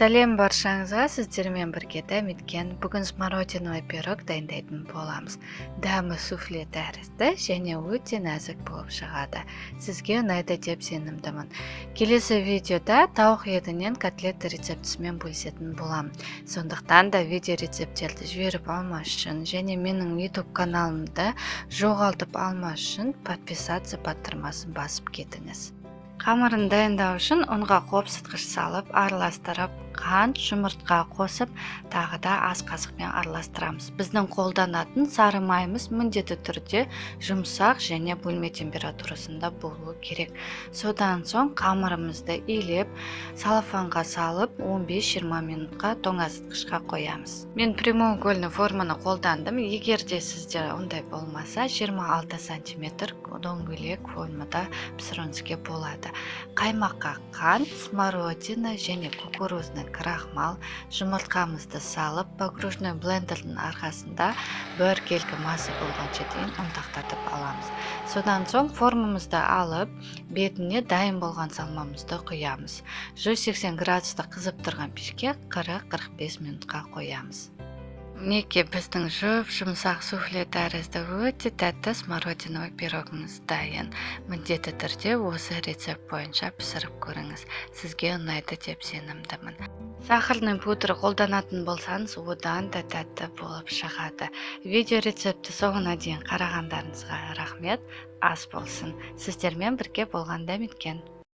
Сәлем баршаңызға, сіздермен бірге Дәметкен. Бүгін смородиновый пирог дайындайтын боламыз. Дәмі суфле тәрізді және өте нәзік болып шығады. Сізге ұнайды деп сенімдімін. Келесі видеода тауық етінен котлета рецептісімен бөлісетін боламын. Сондықтан да видео рецепттерді жіберіп алмас үшін және менің YouTube каналымды жоғалтып алмас үшін подписаться батырмасын басып кетіңіз. Қамырын дайындау үшін ұнға қопсытқыш салып, араластырып, қант, жұмыртқа қосып, тағы да ас қасықпен араластырамыз. Біздің қолданатын сары майымыз міндетті түрде жұмсақ және бөлме температурасында болуы керек. Содан соң қамырымызды илеп, салафанға салып, 15-20 минутқа тоңазытқышқа қоямыз. Мен прямоугольный форманы қолдандым. Егер де сізде ондай болмаса, 26 сантиметр дөңгелек формада пісіруіңізге болады. Қаймаққа қант, смородина және кукурузный крахмал, жұмыртқамызды салып, погружной блендердің арқасында біркелкі масса болғанша дейін ұнтақтатып аламыз. Содан соң формамызды алып, бетіне дайын болған салмамызды құямыз. 180 градуста қызып тұрған пешке 40-45 минутқа қоямыз. Мінекей біздің жұп-жұмсақ суфле тәрізді өте тәтті смородиновый пирогымыз дайын. Міндетті түрде осы рецепт бойынша пісіріп көріңіз. Сізге ұнайды деп сенімдімін. Сахарный пудра қолданатын болсаңыз, одан да тәтті болып шығады. Видео рецептті соңына дейін қарағандарыңызға рахмет. Ас болсын. Сіздермен бірге болған Дәметкен.